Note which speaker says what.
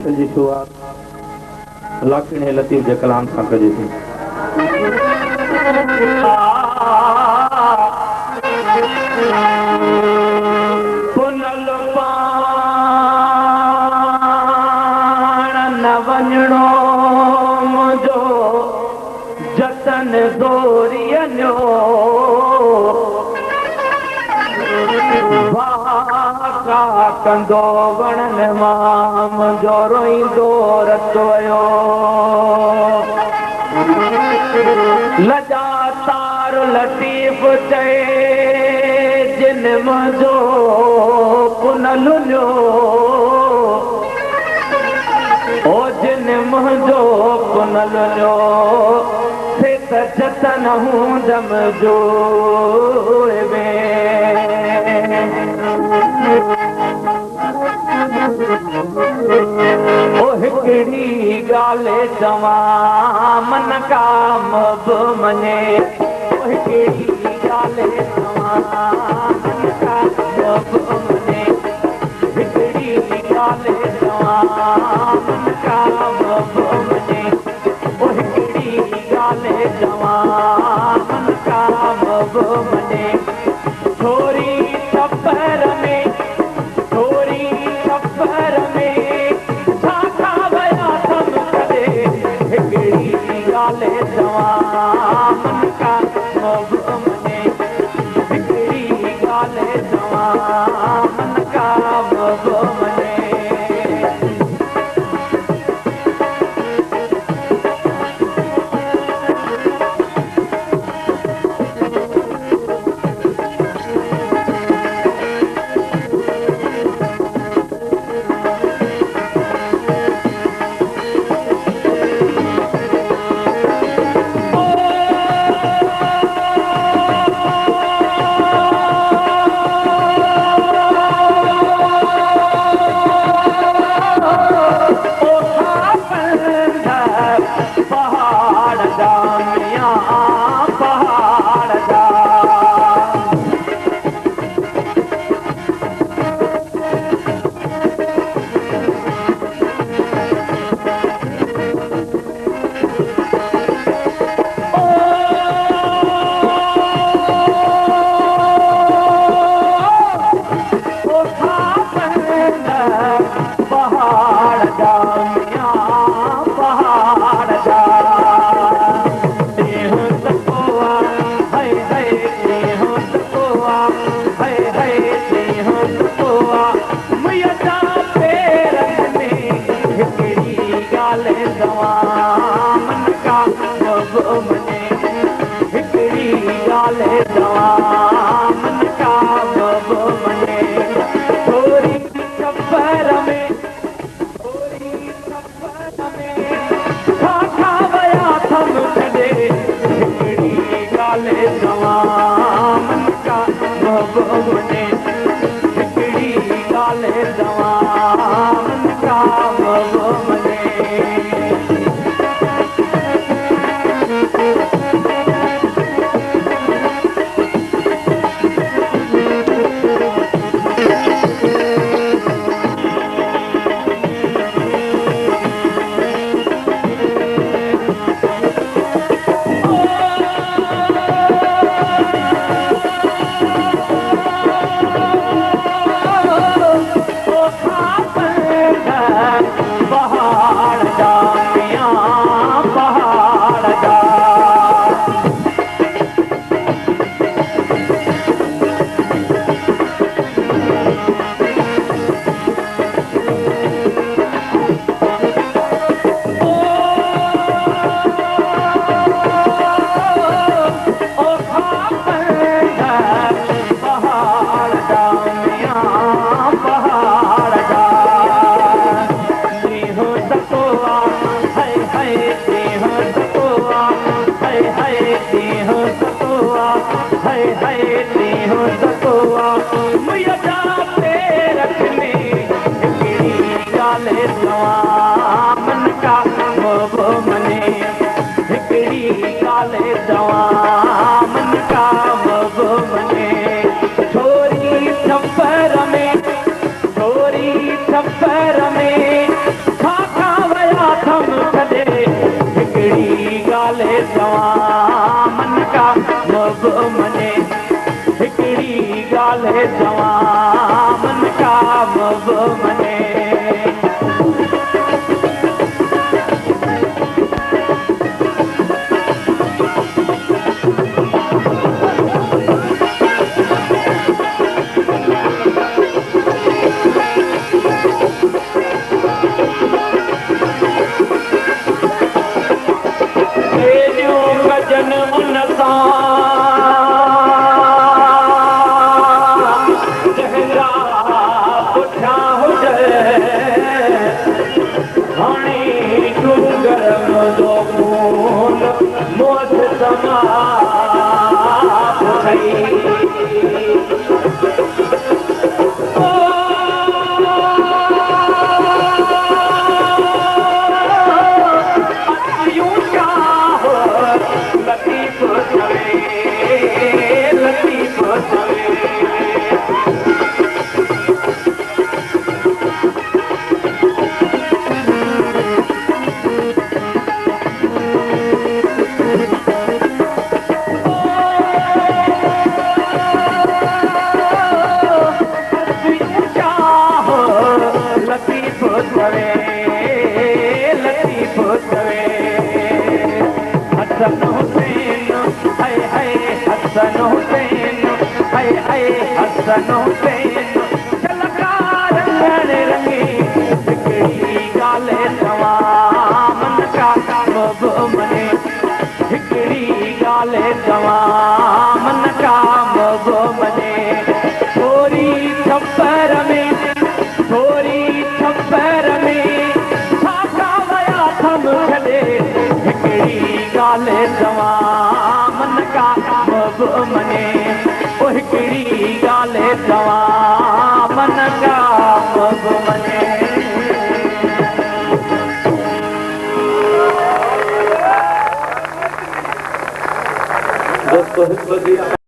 Speaker 1: جي شروعات لاکيڻي لطيف جي ڪلام سان ڪجي ٿي.
Speaker 2: پنهل پاڻ نه وڃڻو منهنجو جتن زوريء نيو. واڪا ڪندو وڻن مان منهنجو روئيندو رت ويو. لڄاتار لطيف چئي جن منهنجو پنهل نيو. او جن منهنجو پنهل نيو سي ته جتن هوندم جوء ۾. او هڪڙي ڳالهه چوان من ڪا به مڃي. او هڪڙي ڳالهه چوان من ڪا به مڃي. هڪڙي ڳالهه چوان من ڪا به مڃي. او هڪڙي ڳالهه چوان من ڪا به مڃي. ٿوري ڇپر ۾ ٿوري ڇپر ۾ ڇا ڇا ويا ٿم ڇڏي. هڪڙي ڳالهه چوان من ڪا به مڃي. هڪڙي ڳالهه چوان من ڪا به مڃي. پهاڙ جا ميان پهاڙ جا. پهاڙ جا ميان پهاڙ جا. ڏينهن تڪو آ هي هي ڏينهن تڪو آ هي هي ڏينهن تڪو آ منهنجا پيرن ۾. هڪڙي ڳالهه چوان من ڪا به مڃي. هڪڙي ڳالهه چوان من ڪا به مڃي. ٿوري ڇپر ۾ ٿوري ڇپر ۾ ڇا ڇا ويا ٿم ڇڏي. هڪڙي ڳالهه چوان من ڪا به مڃي. هڪڙي ڳالهه چوان من ڪا به مڃي. حسن حسين، هاء هاء حسن حسين، شل ڪا رڱڻ رڱي، هڪڙي ڳالهه چوان من ڪا به مڃي، هڪڙي ڳالهه چوان من ڪا به مڃي، ٿوري ڇپر ۾، ٿوري ڇپر ۾، ڇا ڇا ويا ٿم ڇڏي، هڪڙي ڳالهه چوان من ڪا به مڃي، او هڪڙي ڳالهه چوان من ڪا به مڃي.
Speaker 1: دوستو هڪ وڌيڪ.